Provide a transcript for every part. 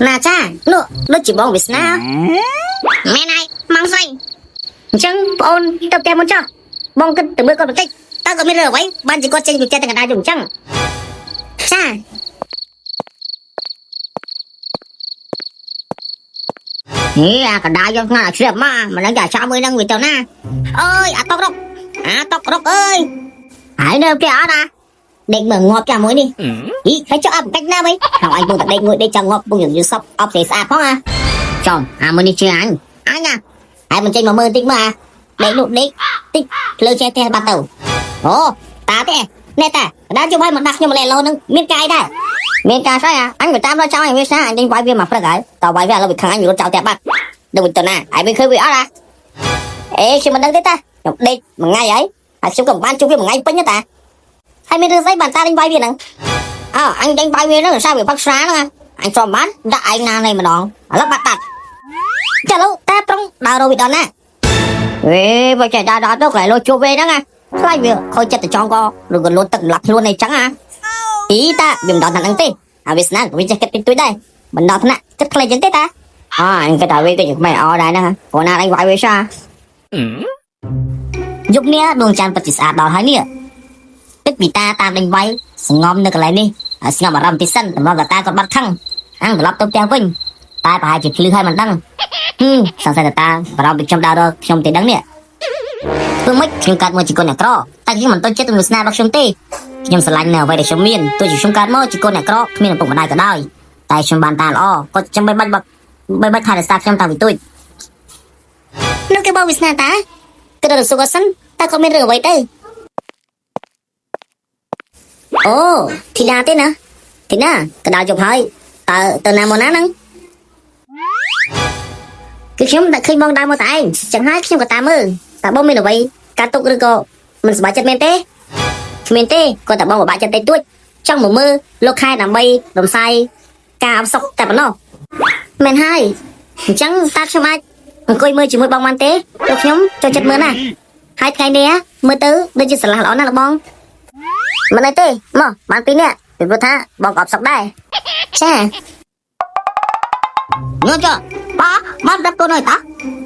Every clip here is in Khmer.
ណាចានោះដូចជាបងវាសនាមែនហើយម៉ងស្រីអញ្ចឹងប្អូនទៅផ្ទះមុនចុះបងគិតទៅមើលគាត់បន្តិចតើគាត់មានរឿងអ្វីបានជាគាត់ចេញពីផ្ទះទាំងកណ្ដាលយំអញ្ចឹងចានេះអាកណ្ដាលយកថ្ងៃជ្រាបមកមិនដឹងចាចាំមួយហ្នឹងវាទៅណាអើយអាតុករកអាតុករកអើយហើយនៅផ្ទះអត់ណាដេកមើលងាប់ចាមួយនេះអីហើយចុះអត់បន្តិចណាវិញហើយអញពងតែដេកងួយដេកចង់ងាប់ពងយល់សពអប់ស្អាតស្អាតផងអាចំអាមួយនេះជាអញអញណាហើយមិនចេញមកមើលបន្តិចមើលអាដេកនោះដេកតិចលើចេះផ្ទះបាត់ទៅអូតាទេណែតាកណ្ដាលជុំឲ្យមកដាក់ខ្ញុំម្លែឡូហ្នឹងមានកាយដែរមានការស្អីអាអញក៏តាមរកចោលឲ្យវាស្នាអញវាយវាមកព្រឹកហើយតវាយវាឥឡូវវាខឹងអញរត់ចោលផ្ទះបាត់ដឹងវាទៅណាឯងមិនឃើញវាអត់អាអេខ្ញុំមិនដឹងទេតាខ្ញុំដេកមួយថ្ងៃហើយហើយខ្ញុំក៏មិនបានជួបវាមួយថ្ងៃពេញទេតាហើយមានរឿងស្អីបានតាដេញវាយវាហ្នឹងអើអញដេញវាយវាហ្នឹងដោយសារវាផឹកស្រាហ្នឹងអញទ្រាំបានដាក់ឯងណានេះម្ដងឥឡូវបាត់តាត់ចាឥឡូវតាប្រុងដើររកវាដល់ណាវេបើចេះដើរដល់ទៅកន្លែងលោជួបវាហ្នឹងណាខ្លាចវាខូចចិត្តទៅចង់កឬក៏លូនទឹកម្លាប់ខ្លួនអីចឹងអាអីតាវាមិនដល់ថ្នាក់ហ្នឹងទេអាវាសនាវាចេះគិតតិចតួចដែរមិនដល់ថ្នាក់គិតខ្លីចឹងទេតាអើអញគិតថាវាទៅជាក្មេងអដែរហ្នឹងព្រោះណាអញវាយវាឆាយប់នេះដួងច័ន្ទពិតជាស្អាតដល់ហើយនេះទឹកពីតាតាមដេញវាយសងំនៅកន្លែងនេះឲ្យស្ងប់អារម្មណ៍តិចសិនតម្រាំតាគាត់បាត់ខឹងអាំងត្រឡប់ទៅផ្ទះវិញតែប្រហែលជាភ្លឺហើយមិនដឹងហឹមសង្ស័យតាតាបារម្ភពីខ្ញុំដើររកខ្ញុំទេដឹងនេះធ្វើម៉េចខ្ញុំកើតមកជាកូនអ្នកក្រតែខ្ញុំមិនតូចចិត្តនឹងវាសនារបស់ខ្ញុំទេខ្ញុំស្រឡាញ់នៅអ្វីដែលខ្ញុំមានទោះជាខ្ញុំកើតមកជាកូនអ្នកក្រគ្មានឪពុកម្ដាយក៏ដោយតែខ្ញុំបានតាល្អគាត់ចាំបីបាច់បីបាច់ថែរក្សាខ្ញុំតាំងពីទូចនោះគេបងវាសនាតាគិតដល់សុខសិនតើគាត់មានរឿងអ្វីទៅអូធីតាទេណាធីតាកដាលជប់ហើយតើទៅណាមកណាហ្នឹងគឺខ្ញុំដាក់ឃើញបងដើរមកតែឯងចឹងហើយខ្ញុំក៏តាមមើលតើបងមានអ្វីការទុកឬក៏មិនសប្បាយចិត្តមែនទេគ្មានទេគាត់តែបងពិបាកចិត្តតិចតួចចង់មកមើលលោកខែដើម្បីរំសាយការអផ្សុកតែប៉ុណ្ណោះមែនហើយអញ្ចឹងតើខ្ញុំអាចអង្គុយមើលជាមួយបងបានទេលោកខ្ញុំចូលចិត្តមើលណាស់ហើយថ្ងៃនេះមើលទៅដូចជាស្រឡះល្អណាស់លោកបងមិនអីទេមកបានពីរនាក់ពីព្រោះថាបងក៏អផ្សុកដែរចាងើបចុះប៉ាបានប្រាប់កូនហើយតា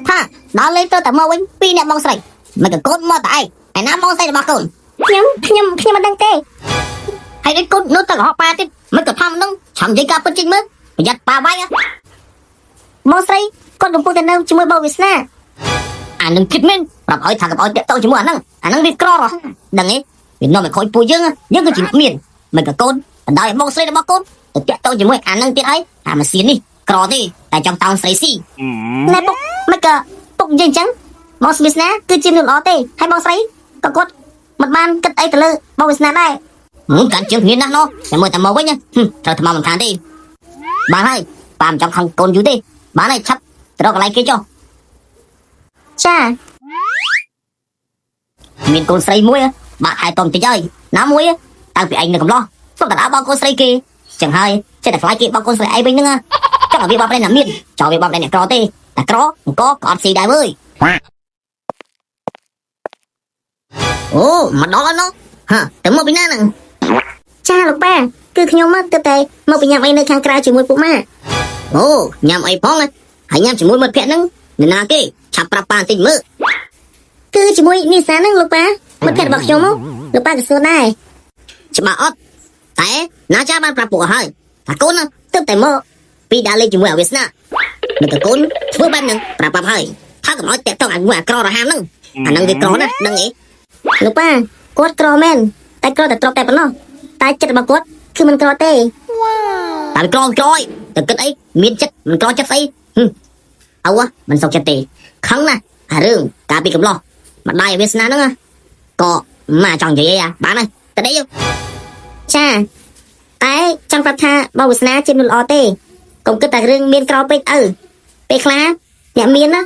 ថាដល់លេងទៅតែមកវិញពីរនាក់បងស្រីមិនក៏កូនមកតែឯងឯណាបងស្រីរបស់កូនខ្ញុំខ្ញុំខ្ញុំមិនដឹងទេហើយដូចកូននោះទៅកុហកប៉ាទៀតមិនក៏ថាមិនដឹងឆំនិយាយការពិតចេញមើលប្រយ័ត្នប៉ាវាយបងស្រីគាត់កំពុងតែនៅជាមួយបងវាសនាអានឹងគិតមែនប្រាប់ឲ្យថាកុំឲ្យតាក់ទងជាមួយអាហ្នឹងអាហ្នឹងវាក្ររដឹងទេវានាំឲ្យខូចពួកយើងយើងគឺជាមានមិនក៏កូនបណ្ដោយឲ្យបងស្រីរបស់កូនទៅតាក់ទងជាមួយអាហ្នឹងទៀតហើយអាម៉ាស៊ីននេះក្រទេតែចង់តោងស្រីស៊ីណែពុកមិនក៏ពុកនិយាយអញ្ចឹងបងវាសនាគឺជាមនុស្សល្អទេហើយបងស្រីក៏គាត់មិនបានគិតអីទៅលើបងវាសនាដែរកាន់ជើងគ្នាណាស់ណោះតែមើលតែមកវិញត្រូវថ្មមិនខានទេបានហើយប៉ាមិនចង់ខឹងកូនយូរទេបានហើយឆាប់ទៅរកកន្លែងគេចុះចាមានកូនស្រីមួយបាក់ថែតបន្តិចហើយណាមួយតាំងពីឯងនៅកំឡោះសុំតែដើរបោកកូនស្រីគេចឹងហើយចេះតែខ្លាចគេបោកកូនស្រីឯងវិញហ្នឹងចង់ឲ្យវាបោកដែរណាមានចង់វាបោកដែរអ្នកក្រទេតែក្រអង្គក៏អត់ស៊ីដែរវើយអូមកដល់ហើយនោះហាទៅមកពីណាហ្នឹងចាលោកប៉ាគឺខ្ញុំមកទៅតែមកពីញ៉ាំអីនៅខាងក្រៅជាមួយពួកម៉ាអូញ៉ាំអីផងហើយញ៉ាំជាមួយមិត្តភក្តិហ្នឹងនរណាគេឆាប់ប្រាប់ប៉ាបន្តិចមើលគឺជាមួយនីសាហ្នឹងលោកប៉ាមិត្តភក្តិរបស់ខ្ញុំលោកប៉ាក៏សួរដែរច្បាស់អត់តែណាចាបានប្រាប់ពួកហើយថាកូនទៅតែមកពីដើរលេងជាមួយអាវាសនានៅតែកូនធ្វើបែបហ្នឹងប្រាប់ប្រាប់ហើយថាកុំឲ្យតាក់ទងអាមួយអាក្ររហាមហ្នឹងអាហ្នឹងវាក្រណាស់ដឹងអីលោកប៉ាគាត់ក្រមែនតែក្រតែទ្រពតែប៉ុណ្ណោះតែចិត្តរបស់គាត់គឺមិនក្រទេតែក្រក្រយតែគិតអីមានចិត្តមិនក្រចិត្តស្អីអៅមិនសុខចិត្តទេខឹងណាស់អារឿងកាលពីកំឡោះម្ដាយវាសនាហ្នឹងក៏មកចង់និយាយអីបានហើយទៅដេកចាតែចង់ប្រាប់ថាបងវាសនាជាមនុស្សល្អទេកុំគិតតែរឿងមានក្រពេកឪពេលខ្លះអ្នកមានណា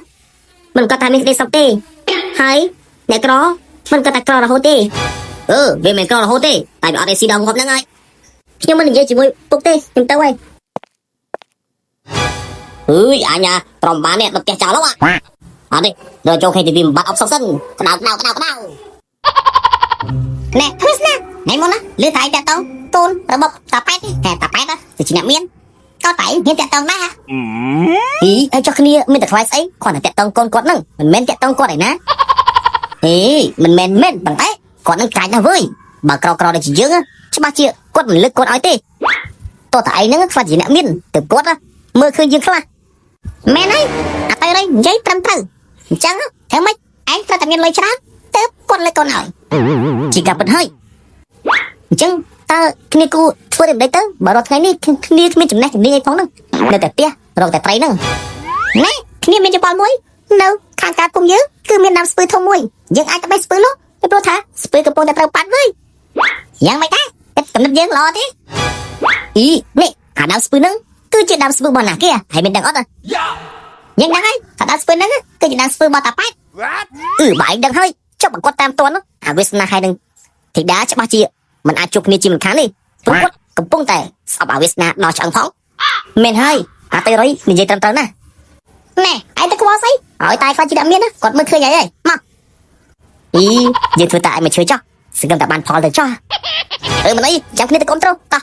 មិនគាត់ថាមានក្តីសុខទេហើយអ្នកក្រមិនគាត់ថាក្ររហូតទេអឺវាមិនក្ររហូតទេតែវាអត់ឲ្យស៊ីដល់ងាប់ហ្នឹងហើយខ្ញុំមិននិយាយជាមួយពុកទេខ្ញុំទៅហើយអើយអញត្រំបាននេះដុតផ្ទះចោលហើយអត់ទេដល់ចូល KTV បាត់អបសុកសិនក្តៅក្តៅក្តៅក្តៅណែធ្វើស្នាថ្ងៃមុនណាលឺថៃតាក់តងកូនរបស់តាប៉ែតតែតាប៉ែតទៅជាអ្នកមានក ក៏តែឯងហ៊ានតាក់តងដែរហីហើយចុះគ្នាមានតែខ្លាចស្អីគ្រាន់តែតាក់តងកូនគាត់ហ្នឹងមិនមែនតាក់តងគាត់ឯណាហេមិនមែនមែនប៉ុន្តែគាត់នឹងកាចណាស់វើយបើក្រក្រដូចជាយើងច្បាស់ជាគាត់មិនលើកគាត់ឲ្យទេតោះតែឯងហ្នឹងខ្លាចជាអ្នកមានទៅគាត់មើលឃើញយើងខ្លះមែនហើយអត់ទៅរៃនិយាយត្រឹមត្រូវអញ្ចឹងធ្វើម៉េចឯងត្រូវតែមានលុយច្រើនទៅគាត់លើកកូនឲ្យជាការពិតហើយអញ្ចឹងតើគ្នាគូធ្វើតែមិនដេចទៅបើរាល់ថ្ងៃនេះគ្នាគ្មានចំណេះជំនាញអីផងហ្នឹងនៅតែផ្ទះរកតែត្រីហ្នឹងណែគ្នាមានយោបល់មួយនៅខាងកើតភូមិយើងគឺមានដើមស្ពឺធំមួយយើងអាចទៅបេះស្ពឺនោះពីព្រោះថាស្ពឺកំពុងតែត្រូវប៉ាត់វើយយ៉ាងម៉េចដែរគិតកំណត់យើងល្អទេអីនេះអាដើមស្ពឺហ្នឹងគឺជាដើមស្ពឺរបស់ណាគេហើយមានដឹងអត់យើងដឹងហើយថាដើមស្ពឺហ្នឹងគឺជាដើមស្ពឺរបស់តាប៉ែត អឺបើឯងដឹងហើយចុះបើគាត់តាមតន់អាវាសនាហើយនឹងធីតាច្បាស់ជាមិនអាចជួបគ្នាជាមិនខានទេព្រោះគាត់កំពុងតែស្អប់អាវាសនាដល់ឆ្អឹងផងមែនហើយអាតេរុយនិយាយត្រឹមត្រូវណាស់ណែឯងទៅខ្វល់ស្អីឲ្យតែខ្លាចជាអ្នកមានណាគាត់មើលឃើញអីហើយមកអីយើងធ្វើតែឯងមកឈើចោះសង្ឃឹមតែបានផលទៅចោះអឺមិនអីចាំគ្នាទៅកុំត្រូវតោះ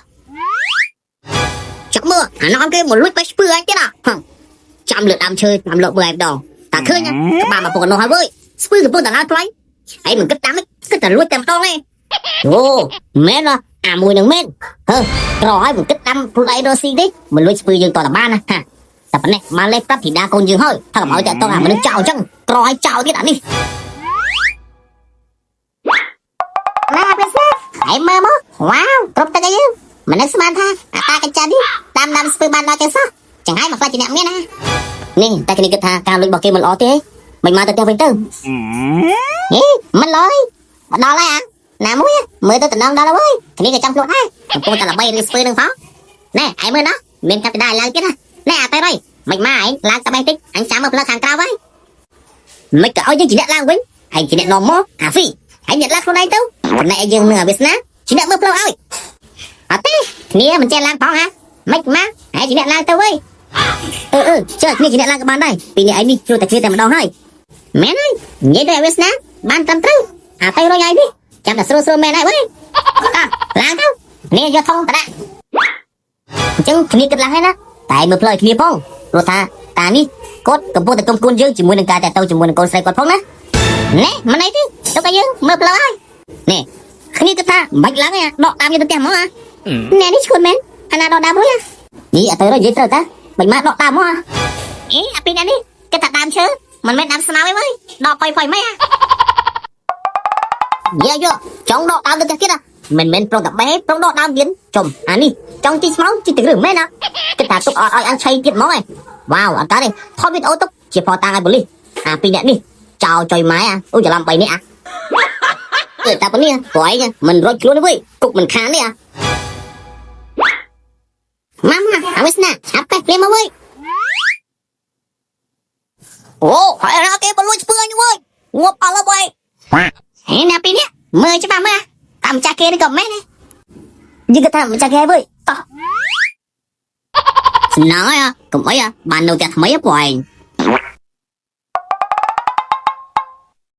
ចាប់មើលអានោះគេមកលួចបេះស្ពឺឯងទៀតហ៎ចាំលើដើមឈើចាំលោកមើលឯងម្ដងតាឃើញក្បាលមកពុកនោះហើយវើយស្ពឺកំពុងតែឡើងថ្លៃឯងមិនគិតតាមគិតតែលួចតែម្ដងទេអូមែនហ៎អាមួយនឹងមែនហឺក្រឲ្យមិនគិតតាមខ្លួនឯងរកស៊ីទេមិនលួចស្ពឺយើងតតែបានណាហាតែប៉ុណ្ណេះមកលេខប្រាប់ធីតាកូនយើងហើយថាកុំឲ្យតាក់តងអាមនុស្សចោលអញ្ចឹងក្រឲ្យចោលទៀតអានេះណាប្រសិទ្ធឯងមើលមកវ៉ាវគ្រប់ទឹកអីយើងមិននឹកស្មានថាអាតាកញ្ចានេះតាមដានស្ពឺបានដល់ចឹងសោះចឹងហើយមកខ្លាចជាអ្នកមានណានេះតែគ្នាគិតថាការលួចរបស់គេមិនល្អទេមិនមកទៅផ្ទះវិញទៅហេមិនល្អទេមកដល់ហើយអាណាមួយមើលទៅតំណងដល់ហើយគ្នាក៏ចាំខ្លួនដែរកំពុងតែល្បីរឿងស្ពឺនឹងផងណែឯងមើលណាមានកាប់ដៃឡើងទៀតណាណែអាតែរៃមិនមកឯងឡើងតែបេះតិចអញចាំមកផ្លូវខាងក្រៅហើយមិនក៏ឲ្យយើងជាអ្នកឡើងវិញឯងជាអ្នកនាំមកអាហ្វីឯងអ្នកឡើងខ្លួនឯងទៅចំណែកឯយើងនឹងអាវាសនាជាអ្នកមើលផ្លូវឲ្យអត់ទេគ្នាមិនចេះឡើងផងហ่าមិនមកឯងជាអ្នកឡើងទៅវិញអឺអឺចុះគ្នាជាអ្នកឡើងក៏បានដែរពីនេះឯងនេះជួតែគ្នាតែម្ដងហើយមែនហើយនិយាយទៅអាវាសនាបានត្រឹមត្រូវអាទៅរយឯងនេះចាំតែស្រួលស្រួលមែនហើយវិញអ่ะឡើងទៅនេះយកថងតដាក់អញ្ចឹងគ្នាគិតឡើងហើយណាតែមើលផ្លូវឲ្យគ្នាផងព្រោះថាតានេះគាត់កំពុងតែគុំគួនយើងជាមួយនឹងការតាក់ទងជាមួយនឹងកូនស្រីគាត់ផងណាណែមិនអីទេទុកឲ្យយើងមើលផ្លូវហើយនេះគ្នាគិតថាមិនបាច់ឡើងទេដកតាមយើងទៅផ្ទះហ្មងអាណែនេះឈួនមែនអាណាដកដើមរួចនេះអត់ទៅនិយាយត្រូវតាមិនមកដកតាមមកអេអាពីនេះគិតថាដើមឈើមិនមែនដើមស្មៅទេវើយដកផុយផុយមិនអាយាយកចង់ដកដើមទៅផ្ទះទៀតអាមិនមែនប្រុងតែបេះប្រុងដកដើមទៀតចំអានេះចង់ជីស្មៅជីទឹករឿងមែនណាគិតថាទុកអត់ឲ្យអញឆៃទៀតហ្មងឯងវ៉ាវអត់កើតទេថតវីដេអូទុកជាផតាងឲ្យប៉ូលីសអាពីរអ្នកនេះចោលចុយម៉ែអាអូច្រឡំ3នេះអាអឺតែប៉ុណ្នេះព្រោះឯងមិនរត់ខ្លួនទេវើយគុកមិនខានទេអាម៉ាម៉ាអាវាសនាឆាប់បេះភ្លាមមកវើយអូហើយរកគេបលួចស្ពឺអញវើយងាប់អស់ហើយវើយហេណាពីនេះមើលច្បាស់មើលតាមចាស់គេនេះក៏មែនដែរយើងគិតថាម្ចាស់គេវើយតោះសំណងហើយកុំអីបាននៅផ្ទះថ្មីព្រោះឯង